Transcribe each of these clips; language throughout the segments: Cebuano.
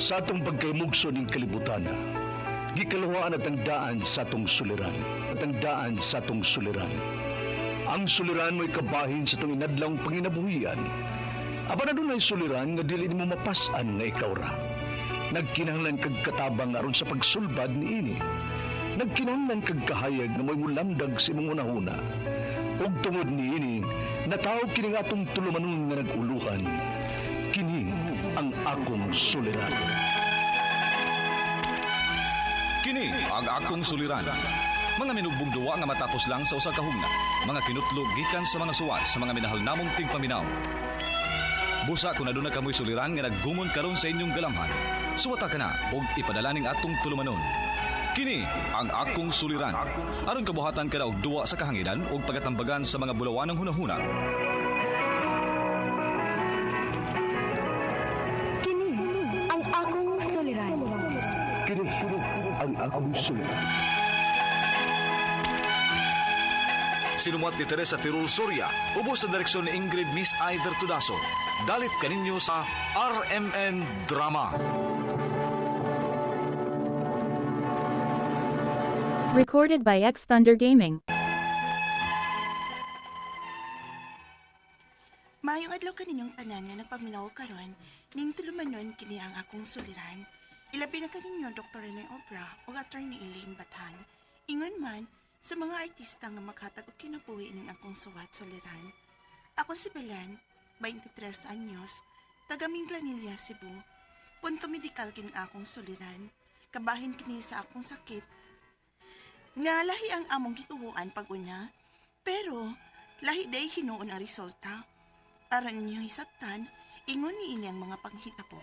Sa atong pagkaymugso ning kalibutan, gikaluhaan at ang daan sa atong suliran. At ang daan sa atong suliran. Ang suliran mo'y kabahin sa atong inadlawng panginabuhian. Apan adunay suliran nga dili nimo mapas-an nga ikaw ra. Nagkinahanglan kag katabang aron sa pagsulbad niini. Nagkinahanglan kag kahayag nga mo'y mulamdag sa imong hunahuna. Ug tungod niini, natawag kini nga atong tulumanon nga nag-uluhan. Kini ang akong suliran. Kini ang akong suliran. Mga minugbong duwa nga matapos lang sa usa ka hugna. Mga kinutlog gikan sa mga suwat sa mga minahal namong tigpaminaw. Busa kung aduna kamoy suliran nga naggumon karon sa inyong galamhan. Suwata ka na og ipadala ning atong tulumanon. Kini ang akong suliran. Aron kabuhatan ka na og duwa sa kahanginan og pagatambagan sa mga bulawanong hunahuna. Kini ang akong suliran. Kini ang akong suliran. Sinumuat ni Teresa Tirul Soria, ubos sa direksyon ni Ingrid Miss I. Vertudaso. Dalit kaninyo sa RMN Drama. Recorded by X Thunder Gaming. Maayong adlaw kaninyong tanan nga nagpaminaw karon ning tulumanon kini ang akong suliran. Ilabi na kaninyo Dr. Rene Obra ug Attorney Elaine Bathan. Ingon man sa mga artista nga maghatag og kinabuhi ning akong suwat suliran. Ako si Belen, 23 anyos, taga Minglanilla, Cebu. Punto medikal kini akong suliran. Kabahin kini sa akong sakit nga lahi ang among gituhuan pag-una, pero lahi day hinuon ang resulta. Aran niyo hisabtan, ingon ni ini ang mga panghitabo.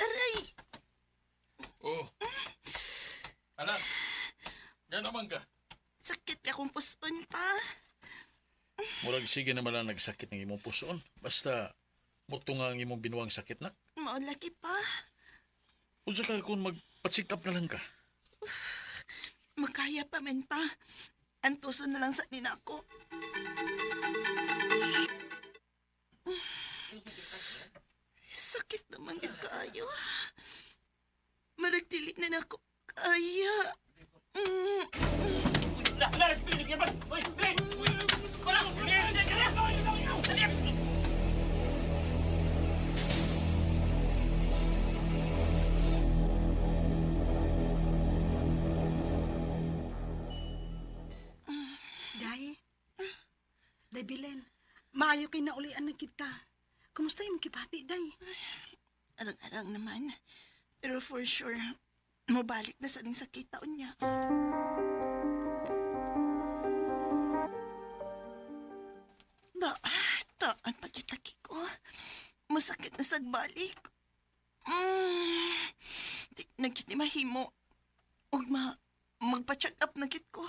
Aray! Oh. Anak. Yan naman ka. Sakit akong puson pa. Murag sige naman lang nagsakit ng imong pusoon. Basta muto nga ang imong binuang sakit na. Maulaki pa. Unsa ka kung magpa-check up na lang ka? Makaya pa man pa. Antuso na lang sa nina ko. Sakit naman gid kaayo. Marag dili na nako kaya. Day. Day, Belen. Maayo kay naulian na kita. Kumusta yung kipati, Day? Arang-arang naman. Pero for sure, mabalik na sa ning sakit taon niya. Da, taan pa kita ko. Masakit na sagbalik. Di na gid ni mahimo. Ug ma, magpa-check up na gid ko.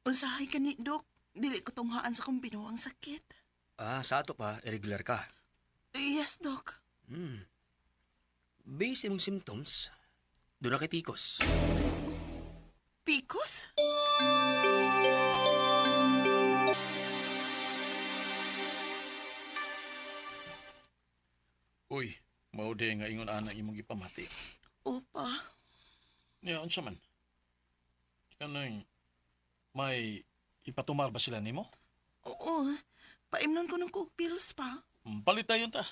Usahay ka ni Dok. Dili ko tunghaan sa kong binuang sakit. Ah, sa ato pa, irregular ka. Yes, Dok. Based imong symptoms, doon na kay PCOS. Picos? Uy, mao di nga ingon ana imong gipamati. Opa. Niya unsa man? Kanang may ipatumar ba sila nimo? Oo. Paimnon ko ng coke pills pa. Palit tayo ta.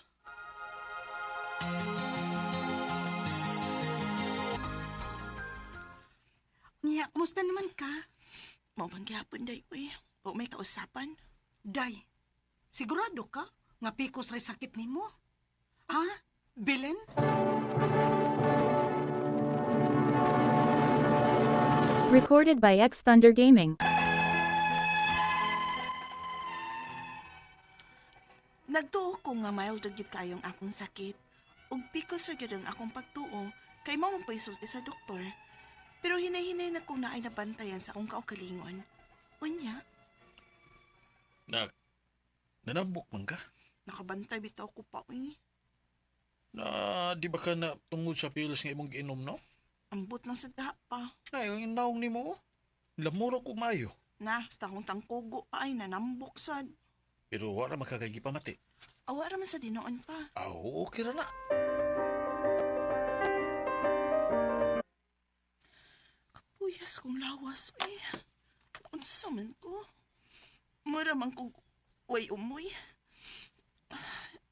Niya, kumusta naman ka? Mao bang gihapon day, uy. O may kausapan. Day, sigurado ka nga pikos ray sakit nimo? Ha? Belen? Recorded by X Thunder Gaming. Nagtuo ko nga mild ra gyud kayong akong sakit. Ug pikos ra gyud ang akong pagtuo kay mao man sulti sa doktor. Pero hinay-hinay na ko na ay nabantayan sa akong kaugalingon. Unya, Nak, nanambok man ka. nakabantay bitaw ko pa uy. Na, di ba ka na tungod sa pills nga imong giinom, no? Ambot lang sa daha pa. Na, yung naong nimo, oh. Lamuro ko maayo. Na, sa akong tangkugo pa ay nanambok sad. Pero wala makakay gipamati. Awa ra man sa dinoon pa. Aw, okay ra na. Kapuyas kong lawas, uy. Unsa man ko? Mura man kog way umoy.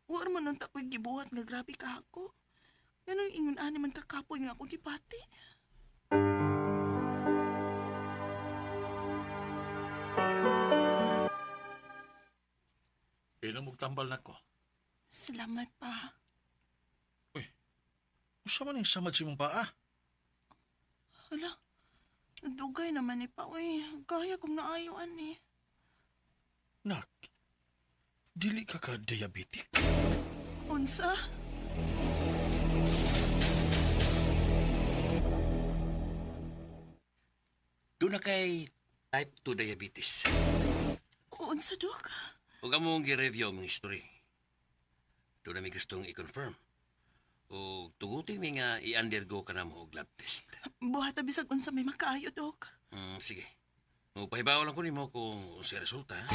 Wa man unta ko'y gibuhat nga grabe ka ako. Ganun ingon ani man kakapoy nga ako gipati. Inom og tambal nako. Salamat pa. Usa man yung samad sa imong paa? Hala, dugay naman ni pa, uy. Gaya kong naayo ani. Nak, dili ka ka diabetic? Unsa? Doon na kay type 2 diabetes. Unsa, Dok? Huwag among gi-review ang history. Doon na may gustong i-confirm. O tugutin mi nga i-undergo ka na mo og lab test. Buhat na bisag unsa may makaayo, Dok. Sige. Mupahibaw lang ko nimo kung unsay resulta. Ha?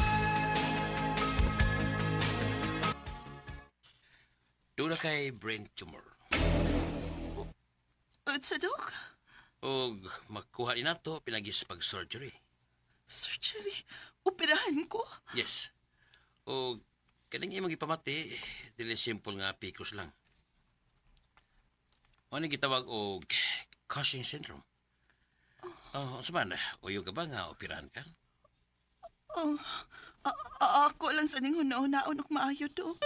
Doon na kay brain tumor. Unsa, Dok? Og makuha ni nato pinagis pag-surgery. Surgery? Operahan ko? Yes. O kaning imong gipamati, dili simple nga PCOS lang. Ano gitawag og Cushing syndrome? Oh, unsa man? Uyo ka ba nga operahan ka? Oh, ako lang sa ning hunaon og maayo, Dok.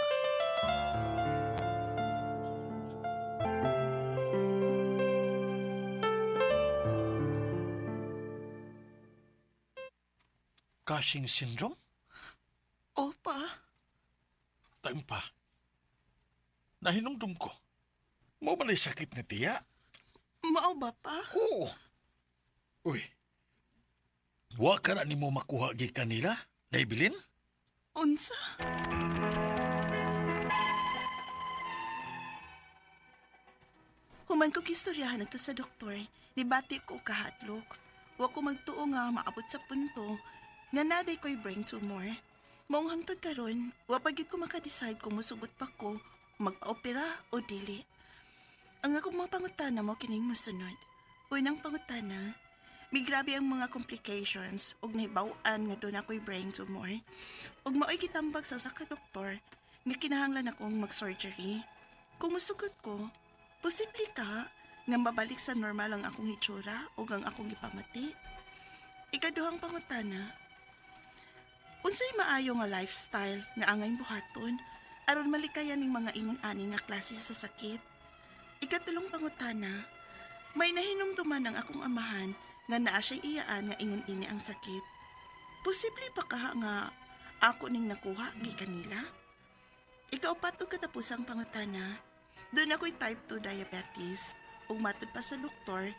Cushing syndrome? Opa, Time pa. Nahinumdum ko. Mo ba na'y sakit ni tiya? mao ba pa? Oo. Uy. Wa ka na nimo makuha gikan nila? Naibilin? Unsa? Human ko kistoryahan ito sa doktor, nibati ko kahadlok. Wa ko magtuo nga maabot sa punto nga naday ko'y brain tumor. Maong hangtod karon, wa pa gyud ko maka-decide kung musugot pa ko magpa-opera o dili. Ang akong mga pangutana mo kining mosunod. Unang pangutana, may grabe ang mga complications ug nahibaw-an nga doon ako'y brain tumor. Ug mao'y gitambag sa usa ka doktor nga kinahanglan akong mag-surgery. Kung musugot ko, posible ka nga mabalik sa normal ang akong hitsura ug ang akong gipamati. Ikaduhang pangutana, unsay maayo nga lifestyle nga angay buhaton aron malikayan ning mga ingon ani nga klase sa sakit? Ikatulong pangutana, may nahinumduman ang akong amahan nga naa siya'y iyaan nga ingon ini ang sakit. Posible pa kaha nga ako ning nakuha gikan nila? Ikaupat og katapusang pangutana, doon ako'y type 2 diabetes ug matud pa sa doktor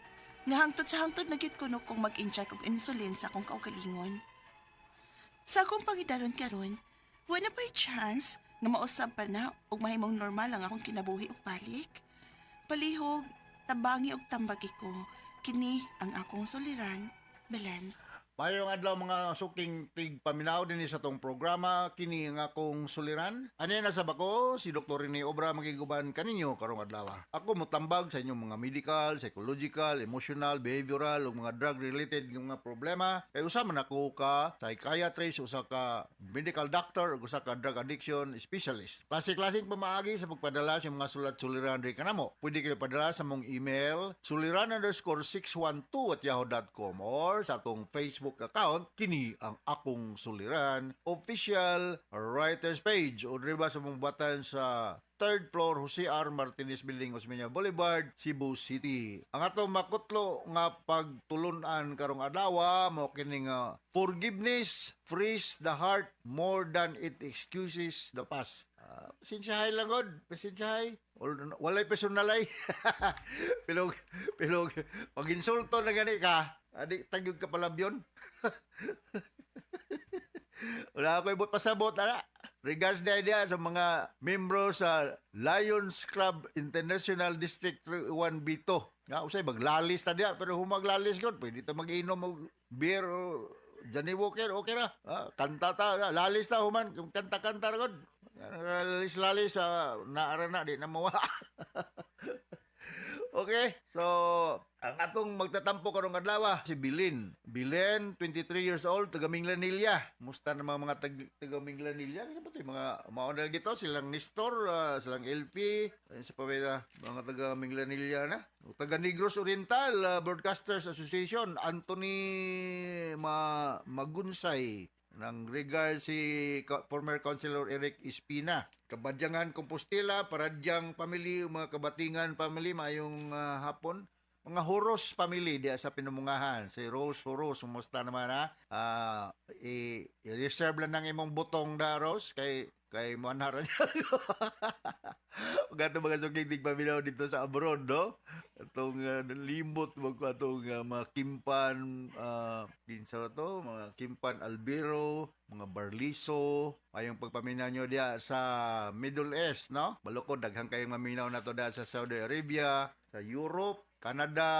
nga hangtod sa hangtod na gyud kuno kong mag-inject og insulin sa akong kaugalingon. Sa akong pangidaron karon, wala pa'y chance nga mausab pa na ug mahimong normal ang akong kinabuhi ug balik. Palihog, tabangi og tambagi ko, kini ang akong suliran, Belen. Mayong adlaw mga suking tig paminaw dinhi sa tong programa kini nga akong suliran. Ani na sa bako si Dr. Rene Obra makiguban kaninyo karong adlaw. Ako motambag sa inyong mga medical, psychological, emotional, behavioral ug mga drug related nga mga problema. Kay usa man ako ka psychiatrist, usa ka medical doctor ug usa ka drug addiction specialist. Klase-klaseng pamaagi sa pagpadala sa mga sulat suliran diri kanamo. Pwede kayo padala sa mong email suliran_612@yahoo.com or sa atong Facebook account kini ang akong suliran official writers page o diri ba sa mong button sa third floor Jose R. Martinez Building, Osmeña Boulevard, Cebu City. Ang atong makutlo nga pagtulunan karong adlaw mo kini nga forgiveness frees the heart more than it excuses the past. Pasensyahay lang god, pasensyahay. Walay personalay. Pero pero pag insulto na gani ka, adi tagyog ka palabyon. Wala ko ibot pasabot ana. Regards na idea sa mga membro sa Lions Club International District 1B2. Nga usay maglalis ta diya, pero kung maglalis gud pwede ta mag-inom og beer o Johnny Walker, okay ra. Ah, kanta ta, lalis ta human, kanta-kanta ra gud. Lalis-lalis sa naara na di na mawa. Okay, so ang atong magtatampo karong adlaw si Bilin. Bilin, 23 years old, taga Minglanilla. Musta na mga taga Minglanilla? Kasi ba ito yung mga mao na dito, silang Nestor, silang LP, ayun sa pamela, mga taga Minglanilla na. O, taga Negros Oriental Broadcasters Association, Anthony Magunsay ng regard si former Councilor Eric Espina. Kabadyangan Compostela, Paradyang family, mga Kabatingan family, maayong hapon. Mga Horos family diya sa Pinumungahan. Si Rose Horos, kumusta naman ha? I-reserve lang ng imong butong da, Rose, kay mo niya. Gato mga suking tigpaminaw dito sa abroad, no? Atong limot mo ko atong mga Kimpan, kinsa ra to, mga Kimpan Albero, mga Barliso, ayong pagpaminaw nyo diya sa Middle East, no? Balukod, daghan kayong maminaw na to diya sa Saudi Arabia, sa Europe, Canada,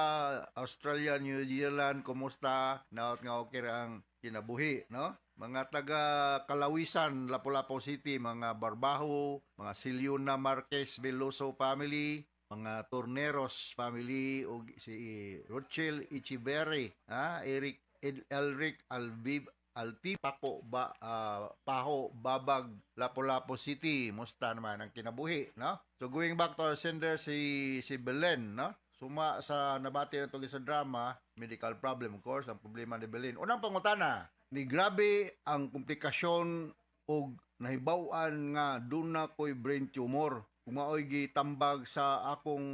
Australia, New Zealand, kumusta? Naot nga okay ra ang kinabuhi, no? Mga taga Kalawisan, Lapu-Lapu City, mga Barbaho, mga Siliona Marquez Veloso family, mga Torneros family, ug si Rochelle Ichiberry, ha? Eric Elric Albib Alti Paco ba Paho Babag, Lapu-Lapu City, musta naman ang kinabuhi, no? So going back to our sender, si si Belen, no? Suma sa nabati na to sa drama, medical problem, of course, ang problema ni Belen. Unang pangutana, ni grabe ang komplikasyon og nahibaw-an nga duna ko'y brain tumor. Kung mao'y gitambag sa akong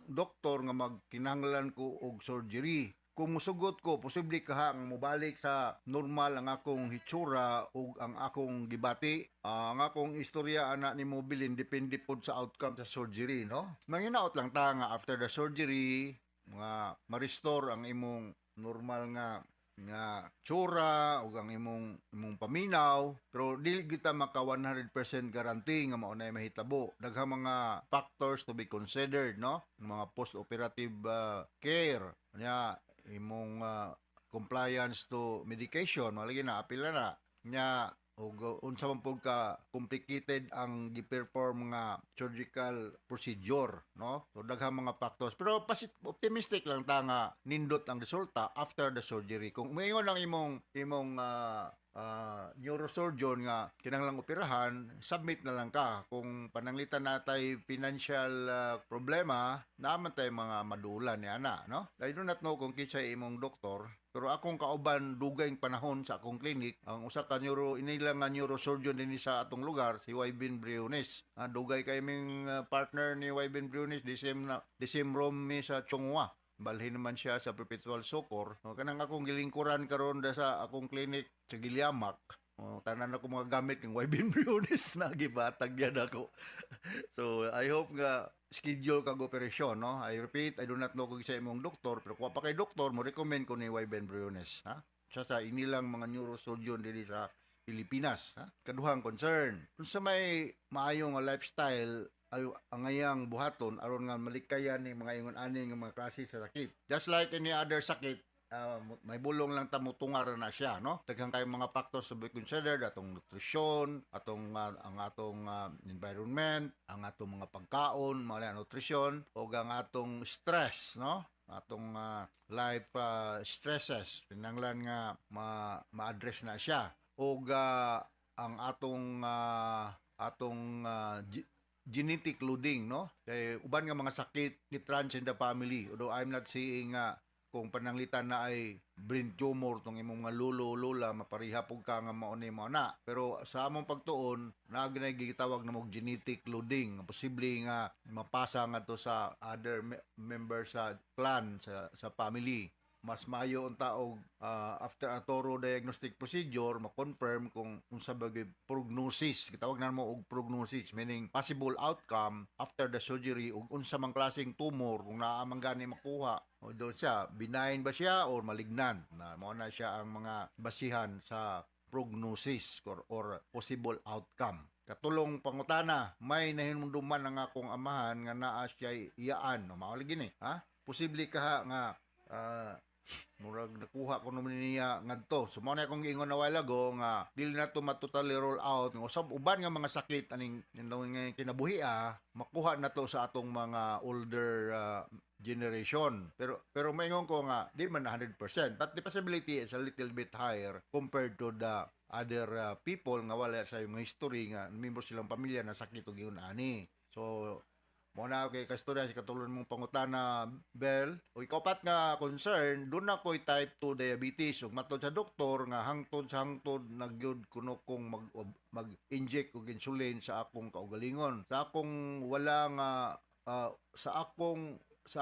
doktor nga magkinahanglan ko og surgery. Kung musugot ko, posible kaha ang mobalik sa normal ang akong hitsura ug ang akong gibati. Ah, ang akong istorya ana ni Mobilin depende pod sa outcome sa surgery, no? Manginaot lang ta nga after the surgery, nga ma-restore ang imong normal nga nga tsura ug ang imong imong paminaw, pero dili kita maka 100% guarantee nga mao na mahitabo. Daghang mga factors to be considered, no? Mga post-operative care nya, imong compliance to medication, malagi na apila na nya, ug unsa man pud ka complicated ang gi-perform nga surgical procedure, no? So daghang mga factors, pero optimistic lang ta nga nindot ang resulta after the surgery. Kung moingon lang imong imong neurosurgeon nga kinahanglang operahan, submit na lang ka. Kung pananglitan natay financial problema, naman tay mga madulan ni ana, no? I do not know kung kinsa imong doktor, pero akong kauban dugay panahon sa akong clinic, ang usa ka neuro inila nga neurosurgeon dinhi sa atong lugar, si Wyvin Briones. Ah, dugay kay ming partner ni Wyvin Briones, the same na the same room mi sa Chong Hua. Balhin naman siya sa Perpetual Succor. O, kanang akong gilingkuran karon da sa akong clinic sa Giliamak. O, tanan ako mga gamit ng Wyvin Briones na gibatag yan ako. So, I hope nga schedule kag operasyon, no? I repeat, I do not know kung sa imong doktor, pero kung pa kay doktor, mo recommend ko ni Wyvin Briones, ha? Siya sa inilang mga neurosurgeon dinhi sa Pilipinas, ha? Kaduhang concern, kung sa may maayo nga lifestyle ay ang ngayang buhaton aron nga malikayan ni mga ingon ani nga mga klase sa sakit. Just like any other sakit, may bulong lang ta mutungar na siya, no? Daghang kayong mga factors to be considered, atong nutrisyon, atong ang atong environment, ang atong mga pagkaon, mga nutrisyon, o ang atong stress, no? Atong life stresses, kinahanglan nga ma-address na siya. Og ang atong atong genetic loading, no? Kay uban nga mga sakit ni runs in the family. Although I'm not seeing nga kung pananglitan na ay brain tumor tong imong mga lolo lola, mapariha pug ka nga mao ni mao na. Pero sa among pagtuon, naa gyud gitawag na mog genetic loading, posible nga mapasa ngadto sa other members sa clan, sa family. Mas maayo unta og after a thorough diagnostic procedure, ma-confirm kung unsa ba gyud prognosis, gitawag na mo og prognosis, meaning possible outcome after the surgery, ug unsa man klaseng tumor kung naa man gani makuha o doon siya, benign ba siya or malignant na. Mao na siya ang mga basihan sa prognosis or possible outcome. Katulong pangutana, may nahinumduman ang akong amahan nga naa siya iyaan. No, mao lagi ni, ha? Posible kaha nga murag nakuha ko naman niya ngadto. So mao na akong giingon a while ago nga dili na to ma-totally roll out nga usab uban nga mga sakit aning nga kinabuhi makuha na to sa atong mga older generation. Pero pero maingon ko nga di man 100%, but the possibility is a little bit higher compared to the other people nga wala sa mga history nga membro silang pamilya na sakit og ingon ani. So mao na kay kastorya sa katulon mong pangutana, Bell. O ikapat nga concern, duna ko'y type 2 diabetes ug matod sa doktor nga hangtod sa hangtod nagyud kuno kong mag-inject og insulin sa akong kaugalingon. Sa akong wala nga sa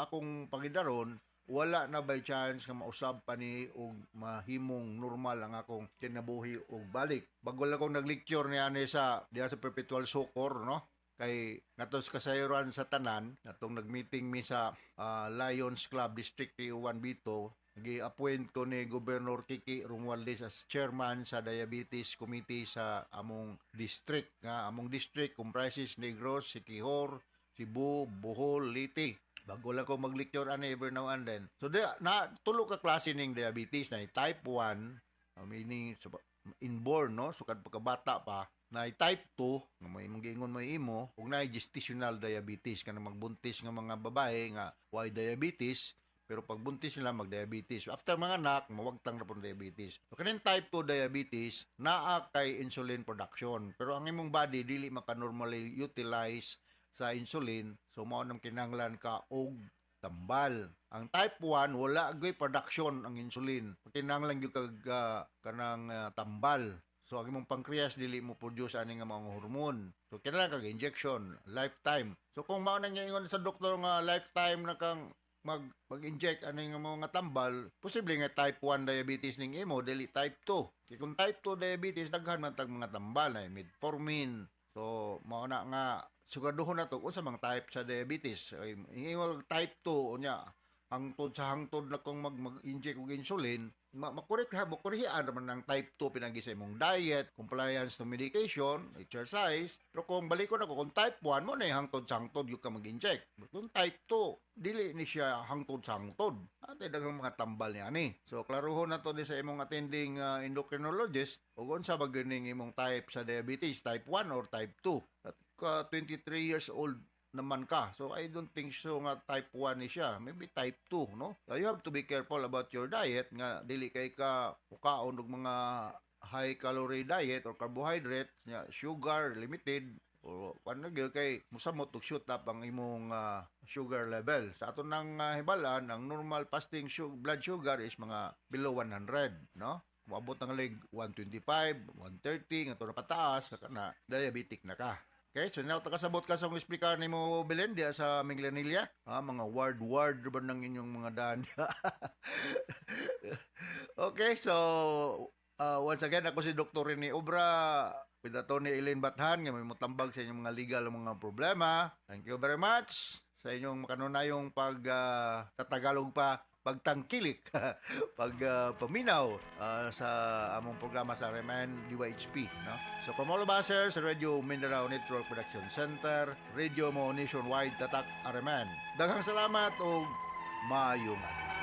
akong pangidaron, wala na by chance nga mausab pa ni og mahimong normal ang akong kinabuhi og balik. Bago lang akong nag-lecture niya ani sa diha sa Perpetual Succor, no? Kay ngadto sa kasayuran sa tanan, atong nag-meeting mi sa Lions Club District 301 Bito, gi-appoint ko ni Governor Kiki Romualdez as chairman sa Diabetes Committee sa among district, nga among district comprises Negros, Siquijor, Cebu, Bohol, Leyte. Bago lang ko mag-lecture ani every now and then. So di, na tulo ka klase ning diabetes na type 1, meaning inborn, no, sukad pagkabata pa, na type 2 nga may imong giingon mo imo, ug na gestational diabetes, kanang magbuntis nga mga babae nga why diabetes, pero pag buntis sila mag-diabetes. After mga anak, mawagtang na pong diabetes. So kaning type 2 diabetes, naa kay insulin production. Pero ang imong body dili maka-normally utilize sa insulin, so mao nang kinahanglan ka og tambal. Ang type 1, wala gyud production ang insulin. Kinahanglan gyud kag kanang tambal. So ang imong pancreas dili mo produce ani nga mga hormone. So kinahanglan kag injection lifetime. So kung mao nang ingon sa doktor nga lifetime na kang mag-inject ani nga mga tambal, posible nga type 1 diabetes ning imo, dili type 2. Kay kung type 2 diabetes, daghan man tag mga tambal na metformin. So mao na nga siguraduhon na to unsa mang type sa diabetes. Ay, ingon type 2 unya hangtod sa hangtod na kung mag-inject og insulin, makorek ha, makorehian naman ang type 2 pinagi sa imong diet, compliance to medication, exercise. Pero kung balikon ako, kung type 1 mo na hangtod sa hangtod yung ka mag-inject. Kung type 2, dili ni siya hangtod sa hangtod. Ate daghang mga tambal niya ani. So klaruhon na to di sa imong attending endocrinologist ug unsa ba ganing imong type sa diabetes, type 1 or type 2. At ka 23 years old naman ka. So I don't think so nga type 1 ni siya. Maybe type 2, no? So you have to be careful about your diet nga dili kay ka mukaon og mga high calorie diet or carbohydrate nya sugar limited o kuan na gyud kay musamot og shoot up ang imong sugar level. Sa ato nang hibalan, ang normal fasting blood sugar is mga below 100, no? Moabot ang leg 125, 130 nga to na pataas kana diabetic na ka. Okay, so now takasabot ka sa akong explicar nimo, Belen, diya sa Minglanilla. Ah, mga ward ward ba ng inyong mga daan. Okay, so once again, ako si Dr. Rene Obra with Atty. Elaine Bathan nga may motambag sa inyong mga legal mga problema. Thank you very much sa inyong makanunayong pag sa Tagalog pa pagtangkilik, pag paminaw sa among programa sa RMN DYHP, no? So from all of us here sa Radio Mindanao Network Production Center, Radio Mo Nationwide, Tatak RMN. Daghang salamat ug maayong adlaw.